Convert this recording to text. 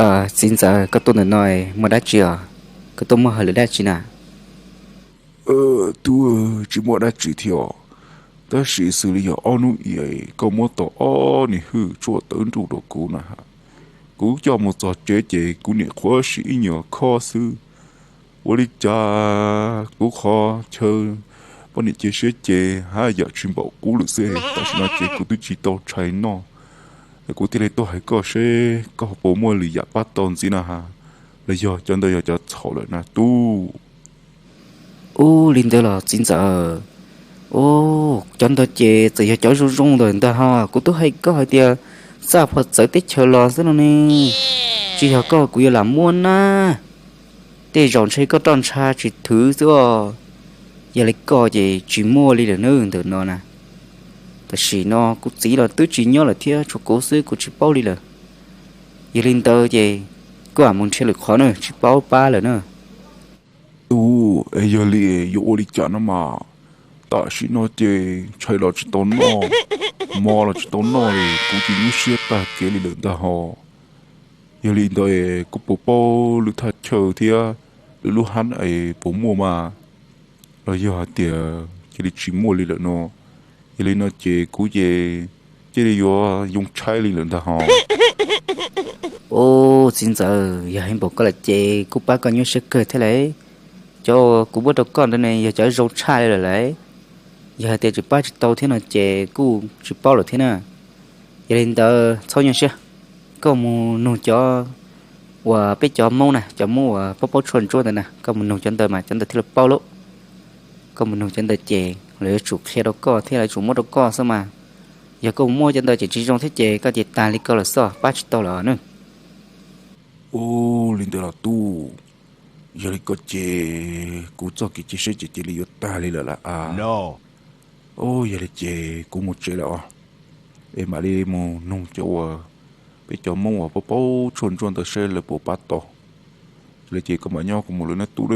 Txiv ntxawm, koj tuaj ntawm no muaj dab tsi os? Koj tuaj muaj hauj lwm dab tsi na? Tub, tsis muaj dab tsi thiab os, tab sis xws li yog ob hnub i koj muab tau ob niag hwj tsuaj tawv nruj rau kuv na. Kuv coj mus txog tsev ces kuv niam qhuav sim ib nyuag khob xwb. Ua li cas kuv qhov chaw poj niam cia siab ces haj yam tsis npaum qub lawm xwb. Tam sim no ces kuv twb tsis tau tshais noj, kuv thiaj li tuaj hais koj seb koj puas muaj lwm yam pab tau ntxiv na, los yog cov ntawd yog cov txhaum lawm na tub? Ub, li ntawd los txiv ntxawm, ub, cov ntawd ces txawm yog cov zoo zoo ntawm ntag ho. Kuv twb hais koj hais tias xa phom txawv teb chaws los xwb no ne, tsis yog koj kuv yuav lam muab na. Tej zaum ntshe koj roj ntsha tsis thwv xwb os. Yog li koj ces tsis muaj li lawm na ntawm no na. Tam sim no kuv txiv los twb tsis nyob lawm thiab, tshuav kuv xwb kuv tsis paub li lawm. Yog li ntawd ces koj mus nrhiav lwm qhov na, tsis paub pab lawm na. Tub, es yog li yuav ua li cas no mas? Tam sim no ces tshais los tsis tau noj, mov los tsis tau noj li, kuv ces nyuaj siab tag kev li lawm ntag ho. Yog li ntawd es koj puas paub lub thaj chaw thiab lwm lub hab es puas muaj mas, los yog hais tias cia li tsis muaj li lawm no? Yog li no ces kuv ces cia li yuav yoo tshaib li lawm ntag ho. Ub, txiv ntxawm, yog heev npaum koj lawm ces kuj pab koj nyuaj siab kawg thiab lauj. Cov kuv muab rau koj ntawd ne yog cov zoo tshaj li lawm lauj. Yog hais tias tseem pab tsis tau thiab no ces kuj tsis paub lawm thiab na. Yog li ntawd txhob nyuaj siab, koj mus nug cov uas peb cov Hmoob na, cov Hmoob uas paub paub tshuaj ntsuab ntawd na, koj mus nug cov ntawd mas cov ntawd thiaj li paub lauj. Koj mus nug cov ntawd ces lawv yuav tsum qhia rau koj thiab lawv yuav tsum muab rau koj xwb mas. Yog koj mus muab cov ntawd ces tsis zoo thiab ces koj ces tag li koj lawm xwb, pab tsis tau lawm na. Ub, li ntawd los tub, yog li koj ces kuv txoj kev cia siab ces cia li yuav tag li lawm lauj. Ub, yog li ces kuv mus tsev lawm os. Es mam li mus nug cov uas peb cov Hmoob uas paub paub tshuaj ntsuab ntawd seb lawv puas pab tau. Yog li ces koj mam nyob kuv mus lawm na tub.